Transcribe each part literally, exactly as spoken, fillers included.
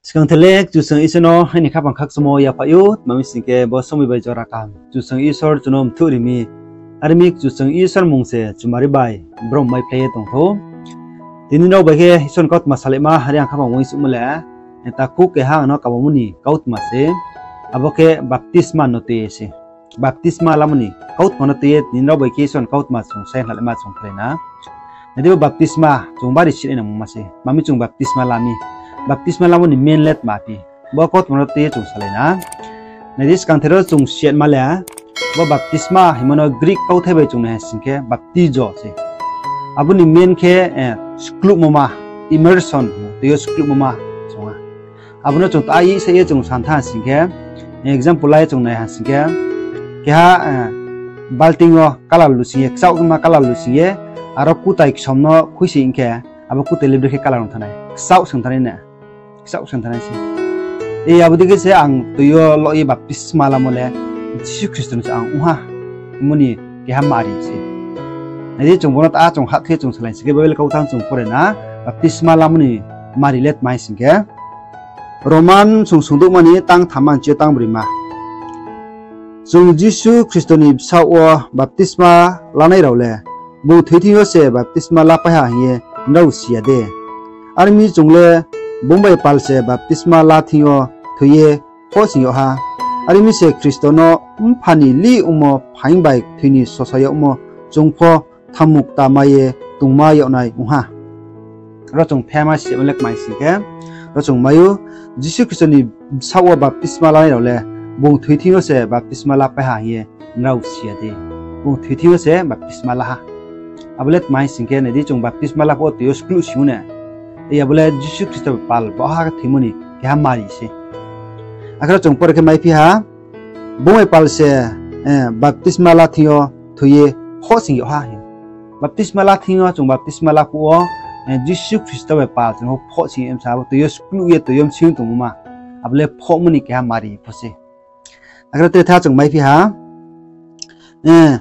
Skang the le Kchusoyang Isor no aini khaphang khakchangmo yaphaih ou, tma mi sing khe bo somoi bai jora kaham Kchusoyang Isor chung no mthuh ri mi. Are mi Kchusoyang Isor mmung se chumari bai brom maiphlai ye tong thou. Tini nrao bai khe Isor ni kautma salaima are ang khaphang uaingsouhmo le, takhu keha ang no kabamo ni kautma se, abo khe baptisma no tui ye se. Baptisma lamo ni kautma no tui ye tini nrao bai khe Isor ni kautma chung sai hlalaima chung khlai na. Nai di, bo baptisma chung bari sinai nangma se. Tma mi chung baptisma la mi? Baptisma lamo ni main le tma phi? Bo kautma no tui ye chung salai na. Nai di, skang the ro chung siyatma le, bo baptisma hingmo no Greek kauthai bai chung nai ha sing khe baptizo se. Abo ni main khe, eh, skluhmo ma, immersion, tui yo skluhmo ma, chung ha. Abo no chung ta ye sa ye chung san tha sing khe, example lai chung nai ha sing khe, keha, eh, balting wo colour lusing ye, kchaoh kma colour lusing ye, aro kutai ksom no khuisi hing khe, abo kutai le brekhe colour ong thanng nai, kchaoh seng thanng nai na, kchaoh seng thanng nai se. E, abo dei khe se ang tui yo loh ye baptisma lamo le Jisu Khristo no se ang ong ha, hingmo ni keha mari se. Nai di, chung bo no ta chung hah khe chung salai sing khe Bible kauthang chung pore na, baptisma lamo ni mari le tma hing sing khe, Roman sung sungdouhma ni tang thamma ni chi yo tang broima. Chung Jisu Khristo ni bsaoh wo baptisma lanai rao le, bung thoi thing yo se baptisma lapai ha hing ye nrao si ya de? Are mi chung le bung bai pal se baptisma la thing yo thoi ye phohsing yag ha. Are mi se Khristo no mpha ni lih ongmo phaing bai kthoi ni sosa yagmo chung pho thanngmung kta mai ye tongma yag nai ong ha. Ro chung thema simo le kmai sing khe, ro chung mai ou, Jisu Khristo ni bsaoh wo baptisma lanai rao le, bung thoi thing yo se baptisma lapai ha hing ye nrao si ya de? Bung thoi thing yo se baptisma la ha. Abo le tma hing sing khe, nai di, chung baptisma la phuh wo tui yo skluh sing ou na. E, abo le Jisu Khristo bai pal baoh ha khe thoimo ni keha mari se. Akhe ro chung pore khe maiphi ha, bung bai pal se, eh, baptisma la thing yo thoi ye phohsing yag ha. Baptisma la thing yo, chung baptisma la phuh wo, eh, Jisu Khristo bai pal chung pho phohsing ye msa, abo tui yo skluh ye tui yo msing tongmo ma. Abo le phohmo ni keha mari pho se. Akhe tre tha chung maiphi ha, eh,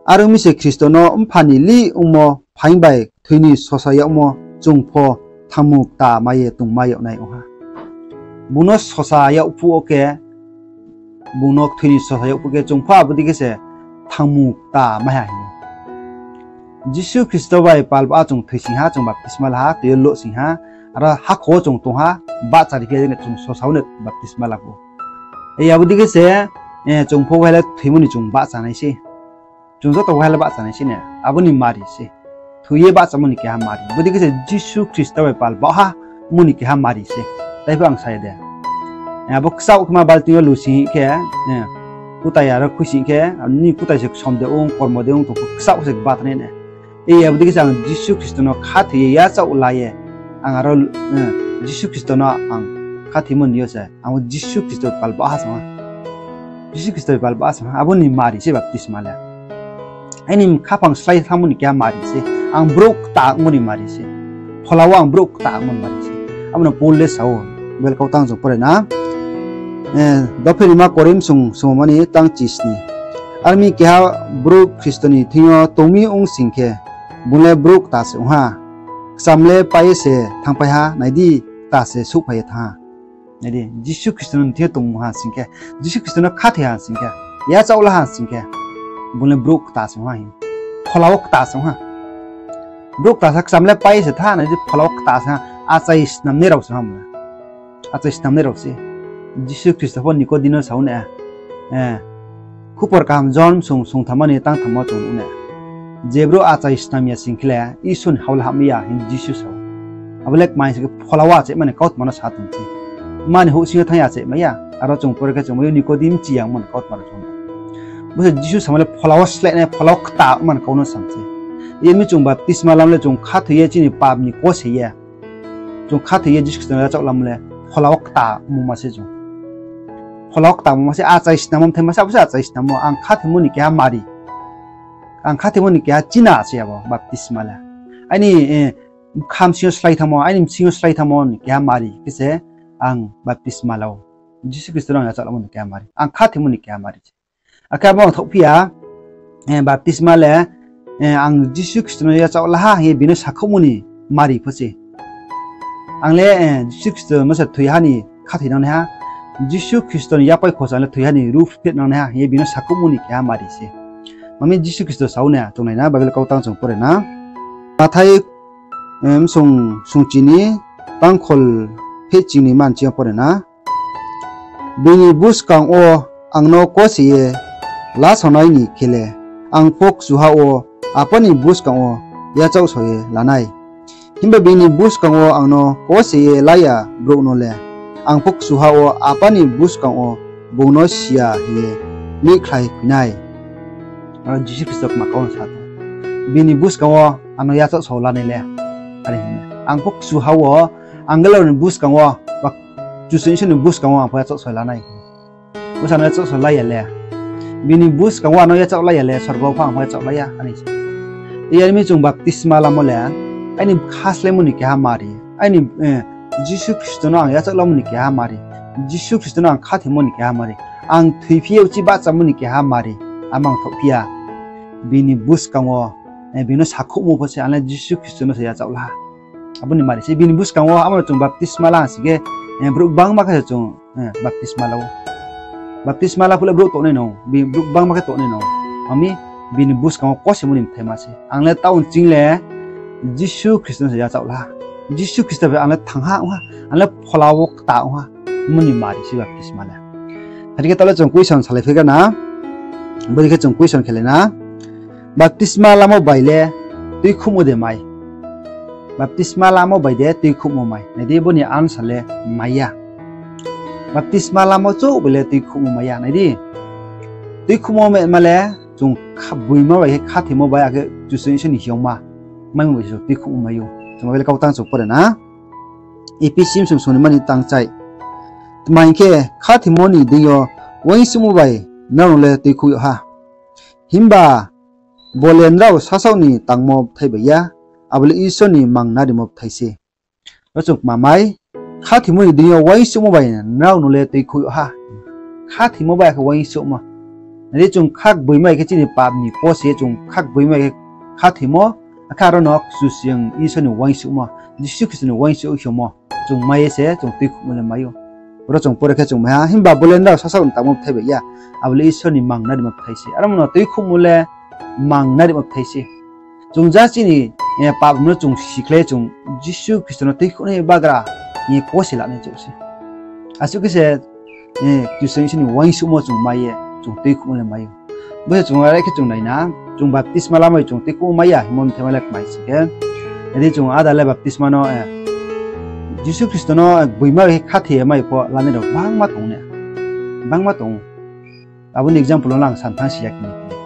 are ong mi se Khristo no mpha ni lih ongmo phaing bai kthoi ni sosa yagmo chung pho thanngmung kta mai ye tongma yag nai ong ha. Bung no sosa yag phuh wo khe, bung no kthoi ni sosa yag phuh khe chung pho abo dei khe se thanngmung kta mai ha hing ou. Jisu Khristo bai pal baoh ha chung thoising ha, chung baptisma la ha, tui yo lohsing ha, aro hakhor wo chung tong ha, bahchari khe chung sosa wo no baptisma la phuh. E, abo dei khe se, eh, chung pho wahai le thoimo ni chung bahcha nai se. Chung joto wahai le bahcha nai se na, abo ni mari se. Thoi ye bahchamo ni keha mari. Bo dei khe se Jisu Khristo bai pal baoh ha mo ni keha mari se. Tai pho ang sa ya de. Eh, abo kchaoh kma balting yo lusing khe, eh, kutai aro khuising khe, ni kutai se ksom de ong, kormo de ong, tong pho kchaoh se kba thanng nai na. E, abo dei khe se ang Jisu Khristo no khathoi ye yachaoh la ye, ang aro, eh, Jisu Khristo no ang khathoimo ni yo se, ang Jisu Khristo pal baoh ha song ha. Jisu Khristo pal baoh ha song ha, abo ni mari se baptisma le. Aini khaphang slái thanngmo ni keha mari se, ang brouh kta ongmo ni mari se. Phola wo ang brouh kta ongmo ni mari se. Abo no Paul le sa ou, Bible kautang chung pore na. Eh, dopherima Korinth sung, sungmani tang chisni. Are mi keha brouh Khristo ni thing yo tong mi ong sing khe, bung le brouh kta se ong ha. Kcham le pai ye se thanngpai ha, nai di, kta se souhphai ye thanng ha. Nai di, Jisu Khristo no thing yo tong ha sing khe, Jisu Khristo no khathoi ha sing khe, yachaoh la ha sing khe, bung le brouh kta se ong ha hing. Phola wo kta se ong ha. Brouh kta sa kcham le pai ye se thanng, nai di, phola wo kta se ha, achai snamnai rao se ha mo. Achai snamnai rao se. Jisu Khristo pho Nikodimo no sa ou na, eh, Khupor kaham John sung, sungthamma ni tangthamma chung nuh ou na. Je brouh achai snam ya sing khe le, Isor ni hao le hahmai ya hing Jisu sa ou. Abo le kmai sing khe phola wo achaimani kautma no sa tong se. Mani houhsing yo thanng ye achaimai ya. Aro chung pore khe chung mai ou Nikodimo chiyangmo ni kautma rao chung. Bo se Jisu samo le phola wo sleh nai, phola wo kta mani kau no sam se. Yemi chung baptisma lam le chung khathoi ye chini pap ni kose ye. Chung khathoi ye Jisu Khristo no yachaoh lam le phola wo kta mungma se chung. Phola wo kta mungma se achai snammo mthai ma se abo se achai snammo ang khathoimo ni keha mari. Ang khathoimo ni keha china se abo baptisma le. Aini, eh, bkha bsing yo slái thanngmo, aini bsing yo slái thanngmo ni keha mari khe se ang baptisma la ou. Jisu Khristo no ang yachaoh lamo ni keha mari, ang khathoimo ni keha mari se. Akhe abo ang thaohphi ya, baptisma le, ang Jisu Khristo no yachaoh la ha hing ye bini sakhouhmo ni mari pho se. Ang le Jisu Khristo no se thoiha ni khathoinang nai ha, Jisu Khristo ni yapai khosa ang le thoiha ni ruhphreh nang nai ha hing ye bini sakhouhmo ni keha mari se. Mami Jisu Khristo sa ou na, chung nai na, Bible kautang chung pore na. Mathai, msung sungchi ni tangkhol phehching ni manchi yo pore na. Bini buskang wo ang no kose ye lasonai ni khe le, ang pho kchuha wo Apa ni buskang wo yachaohso ye la nai. Himba bini buskang wo ang no kose ye la ya brouh no le, ang pho kchuha wo Apa ni buskang wo bung no si ya hing ye nuhkhlai khui nai. Aro Jisu Khristo kma kau no sa tong, bini buskang wo ang no yachaohso lanai le, are hing ye. Ang pho kchuha wo, angel rao ni buskang wo, ba Kchusoyang Isor ni buskang wo ang pho yachaohso la nai. Bo se ang no yachaohso la ya le. Bini buskang wo ang no yachaoh la ya le, sorgo pho ang pho yachaoh la ya, are se. Iyar mi chung baptisma lamo le, aini khaslaimo ni keha mari, aini, Jisu Khristo no ang yachaoh lamo ni keha mari, Jisu Khristo no ang khathoimo ni keha mari, ang thoiphi ye uchih bahchamo ni keha mari, amo ang thaohphi ya. Bini buskang wo, bini sakhouhmo pho se ang le Jisu Khristo no se yachaoh la ha. Abo ni mari se bini buskang wo amo no chung baptisma la ha sing khe, brouh gbangma khe se chung baptisma la ou. Baptisma la phuh le brouh tongnai no, brouh gbangma khe tongnai no. Mami, bini buskang wo kosemo ni bthaima se. Ang le taoh ching le Jisu Khristo no se yachaoh la ha. Jisu Khristo bai ang le thang ha ong ha, ang le phola wo kta ong ha. Mo ni mari se baptisma le. Are khe taoh le chung question salai phi gana. Bodei khe chung question khelai na. Baptisma lamo bai le tuikhouhmo de mai? Baptisma lamo bai de tuikhouhmo mai? Nai di, bo ni answer le mai ya. Baptisma lamo chouh bai le tuikhouhmo mai ya. Nai di, tuikhouhmo ma le chung kha-, gboima bai khe khathoimo bai akhe Kchusoyang Isor ni hioma maimo bai se chung tuikhouhmo mai ou. Chung Bible kautang chung pore na. Ephesi msung sung ni mani tangchai. Tma hing khe, khathoimo ni deing yo uaingsouhmo bai nrao no le tuikhouh yag ha. Himba bo le nrao sasaoh ni tangmo bthai bai ya, abo le Isor ni mang narimo bthai se. Ro chung kma mai, khathoimo ni deing yo uaingsouhmo bai nrao no le tuikhouh yag ha. Khathoimo bai akhe uaingsouhmo. Nai di, chung kha gboima bai khe chini pap ni kose chung kha gboima bai khe khathoimo, akhe aro no Kchusoyang Isor ni uaingsouhmo, Jisu Khristo ni uaingsouh khemo chung mai ye se chung tuikhouhmo le mai ou. Ro chung pore khe chung mai ha, himba bo le nrao sasaoh ni tangmo bthai bai ya, abo le Isor ni mang narimo bthai se. Aro no tuikhouhmo le mang narimo bthai se. Chung ja chini pap no chung sikhlai chung Jisu Khristo no tuikhouhnai bagra hing ye kose lanai chouh se. Asuh khe se Kchusoyang Isor ni uaingsouhmo chung mai ye chung tuikhouhmo le mai ou. Bo se chung are khe chung nai na, chung baptisma lamai chung tuikhouhmo mai ya hingmo bthaima le kmai sing khe. Nai di, chung áda le baptisma no, Jisu Khristo no gboima bai khe khathoi ye mai pho lanai rao bangma tong ne. Bangma tong ou. Abo ni example no ang santhanng si ya kini kini.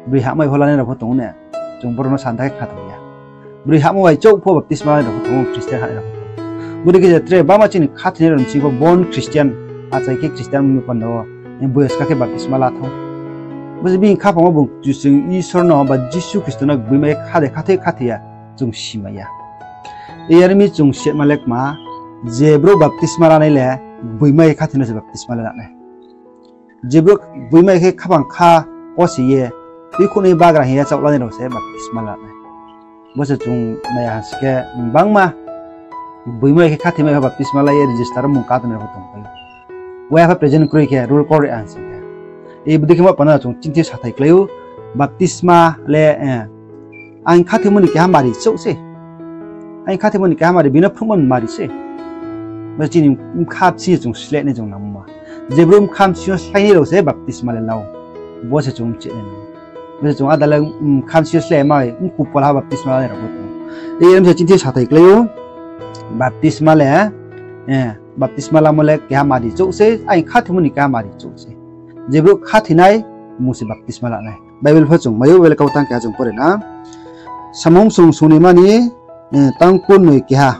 Broi hahmai pho lanai rao pho tong ou ne. Chung boro no santhanng khe khathoi ya. Broi hahmo bai chouh pho baptisma lanai rao pho tong ou, Christian hahmai rao pho tong ou. Bodei khe je tre bangma chini khathoinai rao ni sing pho born Christian, achai khe Christian ongmo panda wo, boyos kha khe baptisma la thanng ou. Bo se bini khaphang wo bung Kchusoyang Isor no ba Jisu Khristo no gboima ye kha de khathoi khathoi ya, chung simai ya. Iyar mi chung sima le kma, je brouh baptisma lanai le gboima ye khathoi no se baptisma le lanai. Je brouh gboima ye khe khaphang kha kose ye tuikhouhnai bagra hing ye yachaoh lanai rao se baptisma lanai. Bo se chung nai ha sing khe, bangma gboima ye khe khathoimai pho baptisma la ye register wo mung ka tongnai rao pho tongpai ou. Waiha pho present kroi khe roll call ri ha sing khe. Bodei khe ma panda chung chinthi sathai klái ou, baptisma le, ang khathoimo ni keha mari chouh se. Ang khathoimo ni keha mari, bini phruhmo ni mari se. Bo chini bkha bsing yo chung sleh nai chung nangmo ma. Je brouh bkha bsing yo slái nai rao se baptisma le la ou. Bo se chung mchih nai nang. Bo se chung áda le bkha bsing yo slái mai, mku pola ha baptisma lanai rao pho tong ou. Tei aro se chinthi sathai klái ou, baptisma le, baptisma lamo le keha mari chouh se, ang khathoimo ni keha mari chouh se. Je brouh khathoinai, bung se baptisma lanai. Bible pho chung mai ou, Bible kautang keha chung pore na. Samung sung sung ni mani tang kurnoi keha.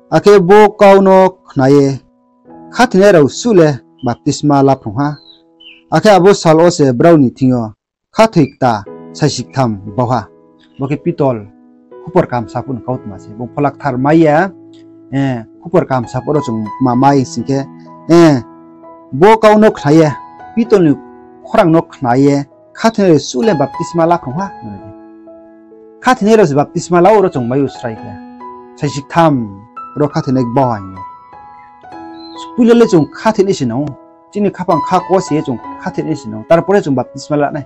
Akhe bo kau no khna ye khathoinai rao suh le baptisma la phrung ha. Akhe abo sal wo se brao ni thing yo khathoi kta saisi ktham bau ha. Bo khe Pitol khupor kaham saphuh ni kautma se. Bung Phola Kthar mai ye, Khupor kaham saporo chung kma mai sing khe, bo kau no khna ye, Pitor ni khorang no khna ye, khathoinai rao suh le baptisma la phrung ha. Khathoinai rao se baptisma la ou ro chung mai ou srai khe. Saisi ktham ro khathoinai kbao ha hing ou. Puila le chung khathoinai se nang ou. Chini khaphang kha kose ye chung khathoinai se nang ou. Tarpore chung baptisma la nai.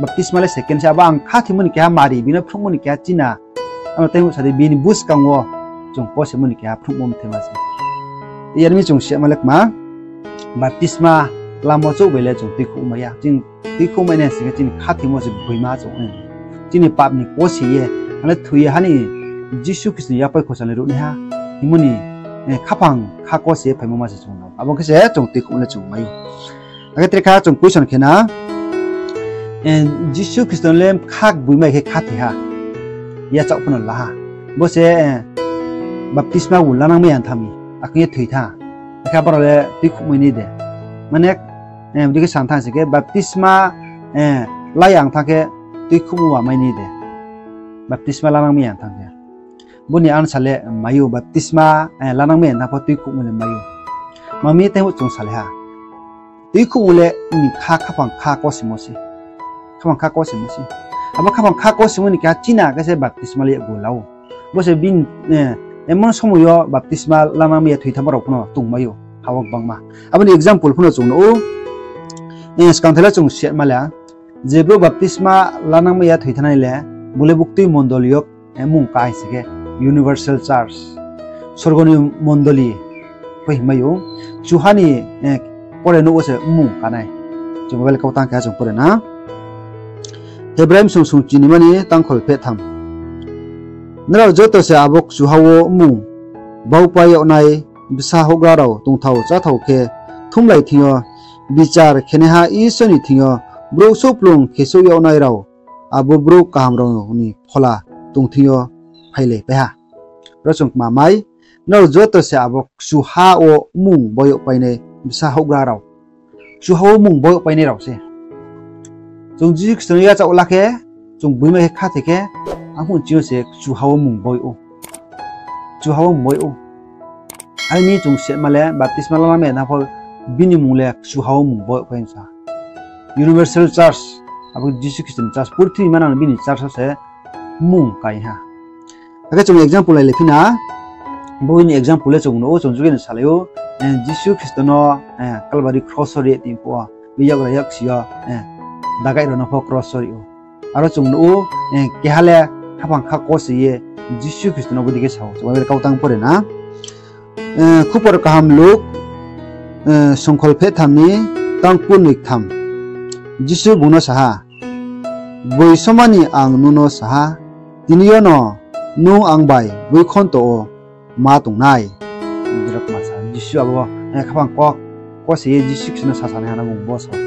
Baptisma le second se, abo ang khathoimo ni keha mari, bini phrungmo ni keha china. Ano tei sa di bini buskang wo chung kosemo ni keha phrungmo mthaima se. Yar mi chung sima le kma, baptisma lamo chouh bai le chung tuikhouh mai ya. Chini tuikhouh mai nai sing khe chini khathoimo se gboima chung nai. Chini pap ni kose ye, ale thoi ye ha ni Jisu Khristo ni yapai khosa ni ruhnaiha hingmo ni khaphang kha kose ye phaimo ma se chung nang ou. Abo khe se chung tuikhouh le chung mai ou. Akhe tre kha chung question khe na, Jisu Khristo le kha gboima khe khathoi ha, yachaoh pho no la ha. Bo se baptisma bu lanang mai ya thanng mi, akhe ye thoi thanng. Akhe abo rao le tuikhouh mai ni de? Mane, bdi khe sa thanng sing khe baptisma la ya thanng khe tuikhouhmo ba mai ni de? Baptisma lanang mai ya thanng khe. Bo ni answer le mai ou, baptisma lanang mai ya thanng pho tuikhouhmo le mai ou. Mami tei chung salai ha. Tuikhouhmo le ni kha, khaphang kha kosemo se. Khaphang kha kosemo se. Abo khaphang kha kosemo ni keha china khe se baptisma le yaggu la ou. Bo se bini, emon somoi yo baptisma lanang mai ya thoi thanngmo rao pho no tongmai ou, ha wo gbangma. Abo ni example pho no chung nuh ou. Skangthai le chung sima le, je brouh baptisma lanang mai ya thoi thanngnai le, bung le buktui mondoli yo mmung ka hai sing khe, universal church, sorgo ni mondoli pho hingmai ou. Kchuha ni pore nouh wo se mmung ka nai. Chung Bible kau tang keha chung pore na. Hebrai bsung sung chinima ni tangkhol pheh tham. Nrao joto se abo kchuha wo mmung baupai yag nai, bsa houhgra rao tongthao cháthao khe kthumlai thing yo, bichar khenaiha Isor ni thing yo brouh souhplung khesouh yag nai rao, abo brouh kaham rao ni phola tong thing yo phailaipai ha. Ro chung kma mai, nrao joto se abo kchuha wo mmung bau yagpainai bsa houhgra rao. Kchuha wo mmung bau yagpainai rao se. Chung Jisu Khristo no yachaoh la khe, chung gboima khe khathoi khe, arphuh chini yo se kchuha wo mmung bau yag ou. Kchuha wo mmung bau yag ou. Are mi chung sima le, baptisma lanang mai ya thanng pho, bini mmung le kchuha wo mmung bau yagpai sa. Universal church, abo Jisu Khristo ni church, purthimbi manang bini church wo se mmung kai ha. Akhe chung example lai le phi na, bo ni example le chung nuh ou, chung juge ni salai ou, Jisu Khristo no Kalbari kros wo ri ye tong phuh wo, bini yakgra yaksi yo, dagai rao no pho kros wo ri ou. Aro chung nuh ou, keha le khaphang kha kose ye Jisu Khristo no bodei khe sa ou. Chung Bible kau tang pore na. Khupor kaham Luk, songkhol pheh tham ni tang kurnoi ktham. Jisu bung no sa ha, Gboi soma ni ang nung no sa ha, tini yo no nung ang bai boikhonto wo ma tong nai. Jisu abo khaphang kose ye Jisu Khristo no sasanaiha no bung bo sa ou.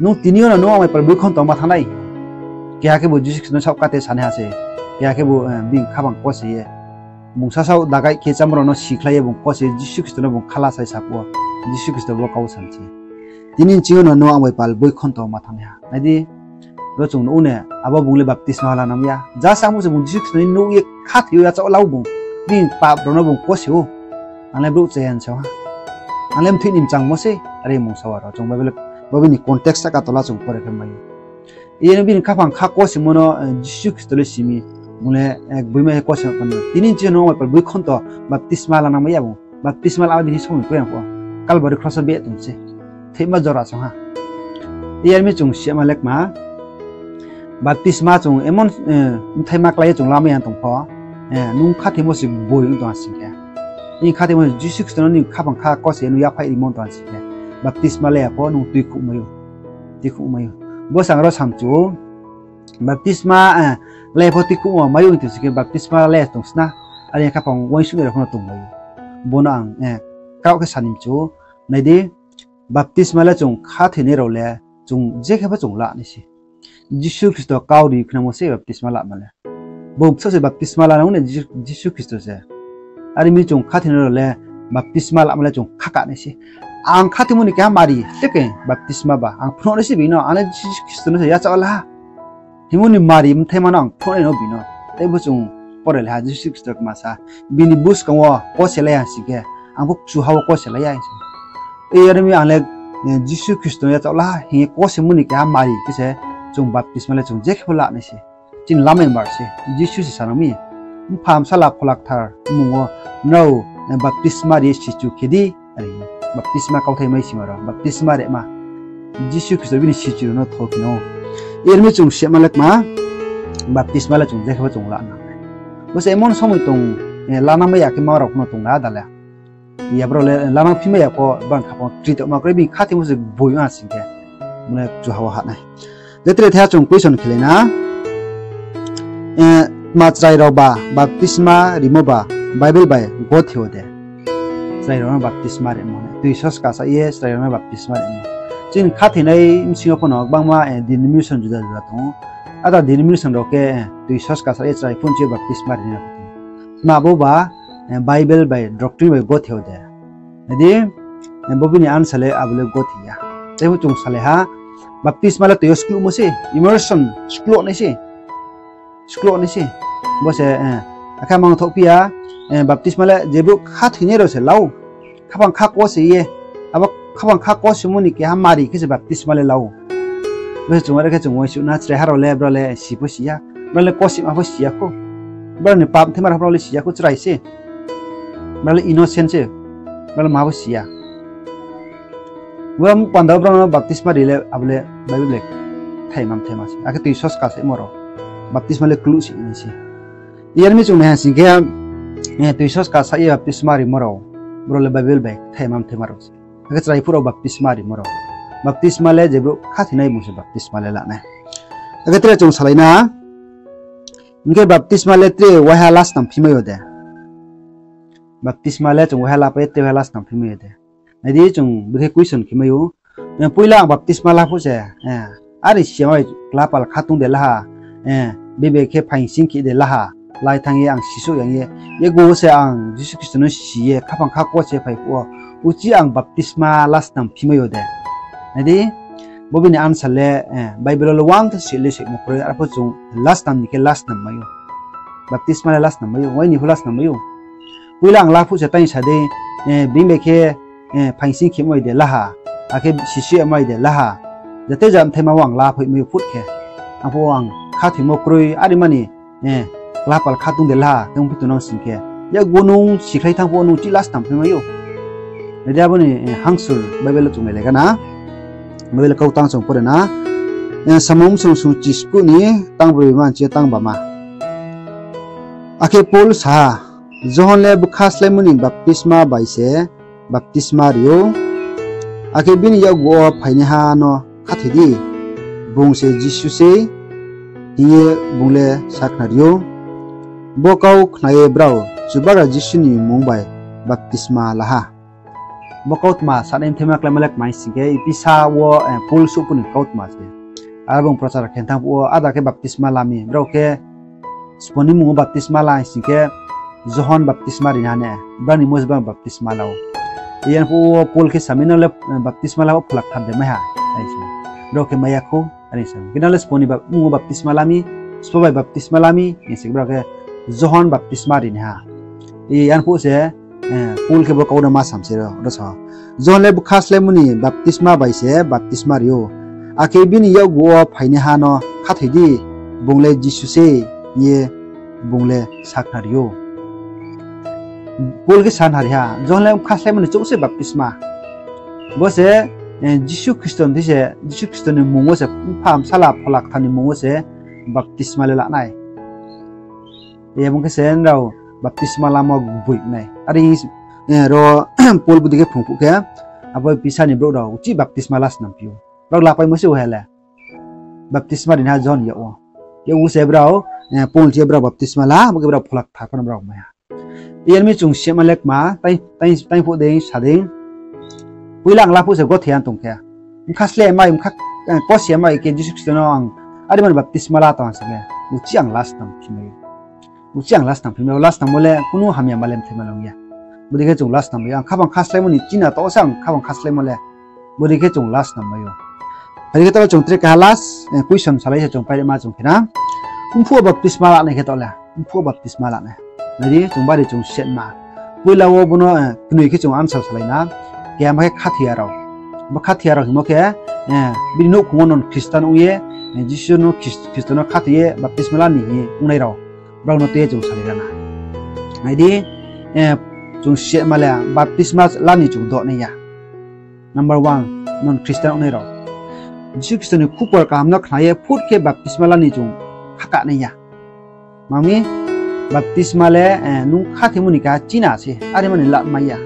Nung tini yo no nung ang bai pal boikhonto wo ma thanng nai. Keha khebu Jisu Khristo no saoh kate sanaiha se. Keha khebu bini khaphang kose ye. Bung sasaoh dagai khe chámo rao no sikhlai ye bung kose Jisu Khristo no bung khala sai sa phuh wo, Jisu Khristo bo kau sa mi se. Tini nching yo no nung ang bai pal boikhonto wo ma thanng naiha. Nai di, ro chung nuh ou ne, abo bung le baptisma lanang ya. Just amo se bung Jisu Khristo ni nuh ye khathoi ou, yachaoh la ou bung. Bini pap rao no bung kose ou. Ang le brouh chaya se ha. Ang le mthoih ni mchangmo se, are mung sa aro. Chung Bible, bo bini context sahka tola chung pore khe mai ou. Iye no bini khaphang kha kosemo no Jisu Khristo le si mi. Bung le gboima khe kosemo panda. Tini nching yo no ang bai pal boikhonto baptisma lanang mai ya bung. Baptisma la bini somoi kroi ang phuh wo. Kalbari kros wo beh tong se. Thoima jora song ha. Iye mi chung sima le kma, baptisma chung emon mthaima klái ye chung lamai ya tong pho, nung khathoimo se gboi ong tong ha sing khe, nini khathoimo Jisu Khristo no nini khaphang kha kose ye nung yaphaih rimo tong ha sing khe, baptisma la ya pho nung tuikhouh mai ou. Bo sang ro samchu ou, baptisma la ya pho tuikhouhmo mai ou hing tong sing khe baptisma la ya tong sna, are khaphang uaingsouhnai rao pho no tongmai ou. Bo no ang kraoh khe sa ni mchu ou, nai di, baptisma le chung khathoinai rao le chung je khe pho chung la nai se. Jisu Khristo kau ri khnamo se baptisma lama le. Bung bsaoh se baptisma lanang ne Jisu Khristo se. Are mi chung khathoinai rao le baptisma lama le chung khaka nai se. Ang khathoimo ni keha mari, tei khe baptisma ba. Ang phnuh nai se bini no, ang le Jisu Khristo no se yachaoh la ha hingmo ni mari mthaima no ang phnuh nai no bini no. Tei bo chung pore le ha, Jisu Khristo kma sa, bini buskang wo kose lai ya sing khe, ang pho kchuha wo kose lai ya hing sa. Yar mi ang le, eh, Jisu Khristo no yachaoh la ha hing ye kosemo ni keha mari khe se chung baptisma le chung je khe pho la nai se. Chini lama imbar se, Jisu se sa nang mi, Mpha, Bsala, Phola Kthar mmung wo nrao, eh, baptisma ri ye sichu khe di, are hing. Baptisma kauthai mai sima rao, baptisma rema. Jisu Khristo bini sichu rao no tho khe no. Yar mi chung sima le kma, baptisma le chung je khe pho chung la nang. Bo se emon somoi tong, eh, lanang mai ya khe ma rao pho no tong na da le. Ya brao le lanang phi mai ya pho, bang kha pho kri tongma kroi bini khathoimo se boi ha sing khe. Mane kchuha wo ha nai. Je tre the chung question khe lai na. Eh, tma chrai rao ba baptisma rimo ba Bible bai gothe yo de? Chrai rao no baptisma rimo, tui soska sa ye chrai rao no baptisma rimo. Chini khathoinai bsing yo pho no gbangma, eh, denomination juda juda tong ou. Ada denomination rao khe, eh, tui soska sa ye chrai phung chi ye baptisma ri nai. Tma bo ba, eh, Bible bai doctrine bai gothe yo de? Nai di, eh, bo bini answer le abo le gothe ya. Tei pho chung salai ha, baptisma le tui yo skluhmo se, immersion, skluh nai se. Skluh nai se. Bo se, eh, akhe mangthoh phi ya, eh, baptisma le je brouh khathoinai rao se la ou. Khaphang kha kose ye, abo khaphang kha kosemo ni keha mari khe se baptisma le la ou. Bo se chung are khe chung uaingsouh na, chraiha rao le, brao le si pho si ya, brao le kosima pho si ya khou. Brao ni pap mthaima rao brao le si ya khou, chrai se. Brao le innocent se. Brao le ma pho si ya. Bo panda wo brao no baptisma ri le, abo le Bible le kthaima mthaima se. Akhe tui soska saimo rao baptisma le kluh si nai se. Yar mi chung nai ha sing khe, eh, tui soska sa ye baptisma rimo rao, brao le Bible bai kthaima mthaima rao se. Akhe chrai phuh rao baptisma rimo rao. Baptisma le je brouh khathoinai bung se baptisma le la nai. Akhe tre chung salai na, hing khe baptisma le tre waiha la snam phi mai yo de? Baptisma le chung waiha la pai ye tre waiha la snam phi mai yo de? Nai di, chung bikhe question khe mai ou. Eh, poila ang baptisma la phuh se, eh, are si ya mai, kla pal kha tong de la ha, eh, bebe khe phaing sing khe de la ha, lai thanng ye ang sisouh yang ye, yakgu wo se ang Jisu Khristo no si ye khaphang kha kose phai phuh wo, uchih ang baptisma la snam phi mai yo de? Nai di, bo bini answer le, eh, Bible wo le uang khe si le soimo kroi, arpho chung la snam ni khe la snam mai ou. Baptisma le la snam mai ou, uaini pho la snam mai ou. Poila ang la phuh se tang sa dei, eh, bini bai khe, eh, phaing sing khe mai de la ha, akhe sisouh ya mai de la ha, jate jat mthaima wo ang la phoih mai ou phut khe. Arphuh ang khathoimo kroi, are mani, eh, kla pal kha tong de la ha, tong phi tongnang sing khe, yakgu nung sikhlai thanng phuh wo nung chih la snam phi mai ou. Nai di abo ni, eh, hangsur Bible wo chung nai lai gana. Bible kau tang chung pore na. Eh, Samung bsong sung chiskuh ni tang broi ma chi tang ba ma. Akhe Paul sa ha, Johon le bkha sláimo ni baptisma bai se baptisma ri ou. Akhe bini yakgu wo phainaiha no khathoi di, bung se Jisu sei, hing ye bung le sakhnari ou. Bo kau khna ye brao Chubagra Jisu ni mmung bai baptisma la ha. Bo kautma sanai mthaima kláima le kmai sing khe, Ephesa wo, eh, Paul souhphu ni kautma se. Aro bung prochar khe thanng phuh wo, ada khe baptisma la mi, brao khe sbo ni mmung wo baptisma la sing khe, Johon baptisma rinaiha ne, brao ni mmung se brao baptisma la ou. Yan phuh wo Paul khe sa mi, nrao le, eh, baptisma la pho Phola Kthar de mai ha, ai se. Brao khe mai ya khou, are sa. Khe nrao le sbo ni bap-, mmung wo baptisma la mi, sbo bai baptisma la mi, hing se brao khe Johon baptisma rinaiha. Yan phuh se, eh, Paul khe bo kau no ma sam se ro, ro sa. Johon le bkha sláimo ni baptisma bai se baptisma ri ou. Akhe bini yakgu wo phainaiha no khathoi di, bung le Jisu sei, hing ye bung le sakhnari ou. Paul khe sakhnari ha, Johon le bkha sláimo ni chouh se baptisma. Bo se, eh, Jisu Khristo ni thing se, Jisu Khristo ni mmung wo se, Mpha, Bsala, Phola Kthar ni mmung wo se baptisma le la nai. Abo khe se nrao baptisma lamo gboi nai. Are, eh, ro Paul bodei khe phrung phuh khe, abo Ephesa ni brouh rao uchih baptisma la snam phi ou. Brao lapaimo se uhe le. Baptisma rinaiha Johon yak wo. Yakgu se brao, eh, Paul thing ye brao baptisma la, abo khe brao Phola Kthar pho no brao mai ha. Yan mi chung sima le kma, tai, tai, tai phuh dei, sa dei. Poila ang la phuh se gothe ya tong khe. Bkha slái mai, bkha, eh, kose ya mai khe Jisu Khristo no ang, are mani baptisma la tong ha sing khe. Uchih ang la snam phi mai ou. Uchih ang la snam phi mai ou, la snammo le kunu hamya ma le mthaima long ya. Bodei khe chung la snam mai ou, ang khaphang kha sláimo ni chini to se ang khaphang kha sláimo le. Bodei khe chung la snam mai ou. Phai khe taoh le chung tre kaha last, eh, question salai se chung pairima chung khe na. Mphuh wo baptisma lanai khe taoh le. mphuh baptisma la nai. Nai di, chung bari chung setma. Poila wo bo no, eh, knoi khe chung answer salai na. Keha ma khe khathoi ya rao. Bo khathoi ya rao hingmo khe, eh, bini nouhkhong wo non Khristan ong ye, eh, Jisu no Khris-, Khristo no khathoi ye baptisma la ni hing ye ongnai rao. Brao no tui ye chung salai ra na. Nai di, eh, chung setma le baptisma la ni chung doh nai ya. Number one, non Khristan ongnai rao. Jisu Khristo ni khupor kaham no khna ye phut khe baptisma la ni chung khaka nai ya. Mami, baptisma le, eh, nung khathoimo ni keha china se, are mani la mai ya.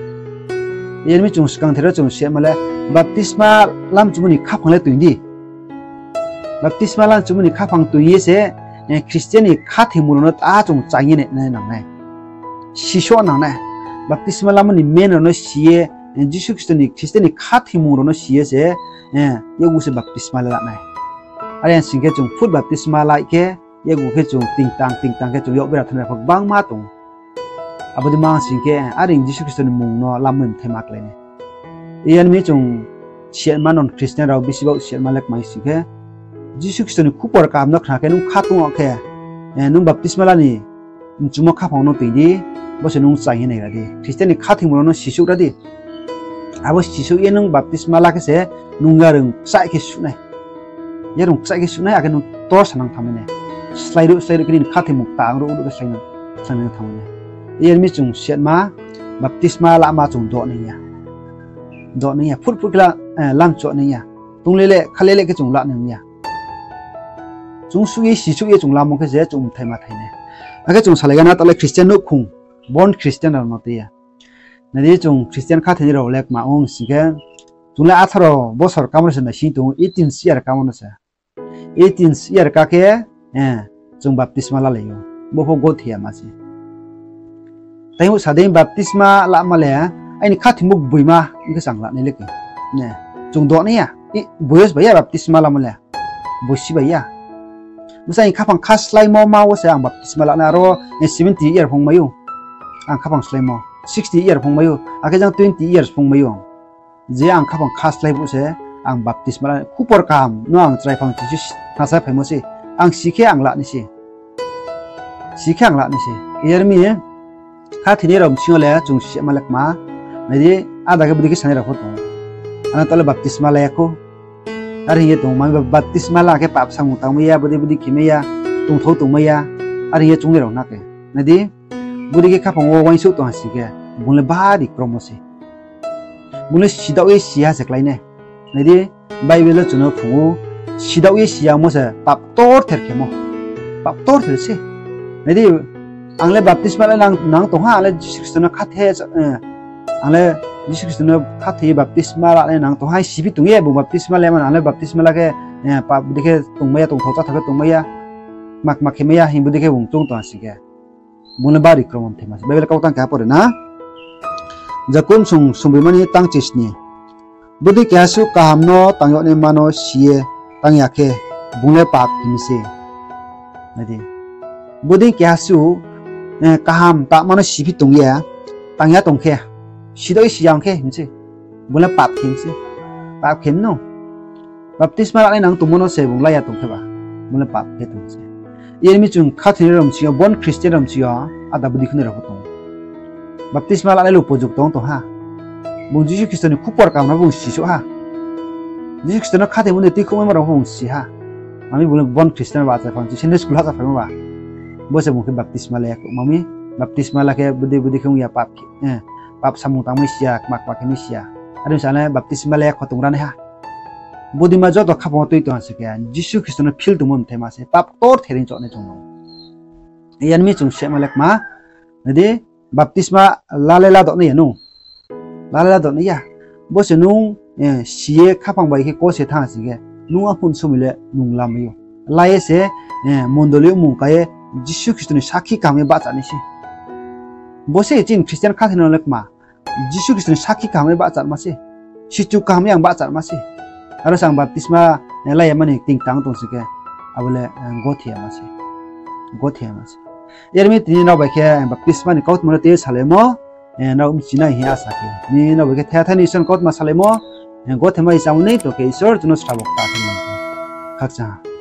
Yar mi chung skangther wo chung setma le, baptisma lamchumo ni khaphang le toing di. Baptisma lamchumo ni khaphang toing ye se, eh, Khristian ni khathoimung rao no ta chung chang ye nai, nai nang nai. Sisoh nang nai. Baptisma lamo ni men rao no si ye, eh, Jisu Khristo ni, Khristian ni khathoimung rao no si ye se, eh, yakgu se baptisma le la nai. Are sing khe chung phut baptisma la khe, yakgu khe chung tingtang, tingtang khe chung yak bera thanng ya pho gbangma tong. Abo dei ma sing khe, are Jisu Khristo ni mmung no lammo mthaima klái nai. Yar mi chung setma non Khristian rao bisi baoh setma le kmai sing khe, Jisu Khristo ni khupor kaham no khna khe nung kha tong khe, eh, nung baptisma la ni mchumo khaphang no toing di, bo se nung chang ye nai ra di. Khristian ni khathoimung rao no sisouh ra di. Abo sisouh ye nung baptisma la khe se nung yarung kchaih khe suh nai. Yarung kchaih khe suh nai, akhe nung tor sanang thanngmai nai. Slái ruh, slái ruh khe nini khathoimung tang ruh, ruh khe slái nang, slái nang thanngmai nai. Yar mi chung setma, baptisma lama chung doh nai ya. Doh nai ya, phut phut khe la, eh, lamchuh nai ya. Tong le le, kha le le khe chung la nai ya. Chung suh ye, sisouh ye chung lamo khe se chung mthaima thai nai. Akhe chung salai gana taoh le Khristian nouhkhong, born Khristian rao no tui ya. Nai di chung Khristian khathoinai rao le kma ong sing khe, chung le atharo bosor kamo no se naising tong ou, eighteen year kamo no se. Eighteen year ka khe, eh, chung baptisma lalai ou. Bo pho gothe ya ma se. Taibo sa dei baptisma lama le, aini khathoimo gboima ong khe se ang la nai le khe. Chung doh nai ya, boyos bai ya baptisma lamo le. Bosi bai ya. Bsa aini khaphang kha sláimo ma wo se ang baptisma la nai, aro, eh, seventy year phung mai ou. Ang khaphang sláimo, sixty year phung mai ou, akhe jang twenty years phung mai ou. Je ang khaphang kha slái bo se ang baptisma la nai, khupor kaham no ang chrai phang chisu nasa phaimo se, ang si khe ang la nai se. Si khe ang la nai se. Yar mi, khathoinai rao bsing yo le chung sema le kma. Nai di, ada khe bodei khe sanai rao pho tong ou. Ano taoh le baptisma la ya khou. Are hing ye tong ou, ma baptisma la khe pap samung tangmai ya, bodei bodei khemai ya, tongthou tongmai ya. Are hing ye choungnai rao na khe. Nai di, bodei khe khaphang wo uaingsouh tong ha sing khe, bung le bari kromo se. Bung le sidaoh ye si ya se klái nai. Nai di, Bible wo chung no phrung ou, sidaoh ye si yamo se pap ktorther khemo. Pap ktorther se. Nai di, ang le baptisma la nang, nang tong ha, ang le Jisu Khristo no khathe, eh, ang le Jisu Khristo no khathoi ye baptisma la nai nang tong ha, siphi tong ye bung baptisma la mano, ang le baptisma la khe, eh, pap bodei khe tongmai ya, tongthou cháthou khe tongmai ya, kma kma khemai ya, hing bodei khe bung choung tong ha sing khe. Bung le bari kromo mthaima se. Bible kau tang keha pore na. Jakob sung sungbroi mani tang chisni. Bodei keha suh kaham no tang yag naima no si ye tang ya khe, bung le pap khe mi se. Nai di. Bodei keha suh, eh, kaham tangma no siphi tong ye, tang ya tong khe, sidaoh ye si ya ong khe, hing se. Bung le pap khe mi se. Pap khe mi no. Baptisma lanai nang tongmo no se bung la ya tong khe ba, bung le pap khe tong se. Yar mi chung khathoinai rao bsing yo, born Christian rao bsing yo, ada bodei khunai rao pho tong ou. Baptisma lanai le upojukto tong ha. Bung Jisu Khristo ni khupor kaham no bung sisouh ha. Jisu Khristo no khathoimo ni tuikhouhmaimo rao pho bung si ha. Ami bung le born Christian ba achai phang, Sunday school ha achai phaimo ba. Bo se bung khe baptisma la ya khou, mami, baptisma la khe bodei bodei khe ong ya pap khe, eh, pap samung tangmai si ya, kma kma khe mi si ya. Are sa le baptisma la ya khou tong ra nai ha. Bodei ma joto khaphang wo tui tong ha sing khe, Jisu Khristo no phil tongmo mthaima se, pap ktorther ri choungnai chung no. Yar mi chung sema le kma, nai di, baptisma la le ladoh nai ya no. La le ladoh nai ya. Bo se nung, eh, si ye khaphang bai khe kose thanng ha sing khe, nung aphun somoi le nung lamai ou. La ye se, eh, mondoli wo mung ka ye Jisu Khristo ni sakhi kaham ye bahcha nai se. Bo se chini Christian khathoinai le kma. Jisu Khristo ni sakhi kaham ye bahchatma se. Sichu kaham ye ang bahchatma se. Aro se ang baptisma, eh, la ya mani tingtang tong sing khe, abo le, eh, gothe ya ma se. Gothe ya ma se. Yar mi tini nrao bai khe, eh, baptisma ni kautma no tei salaimo, eh, nrao bchi nai hing ye asa khe. Tini nrao bai khe thethai ni Isor ni kautma salaimo, eh, gothe mai samung ni tong khe Isor chung no srabo kta khe nai. Khakchang ha.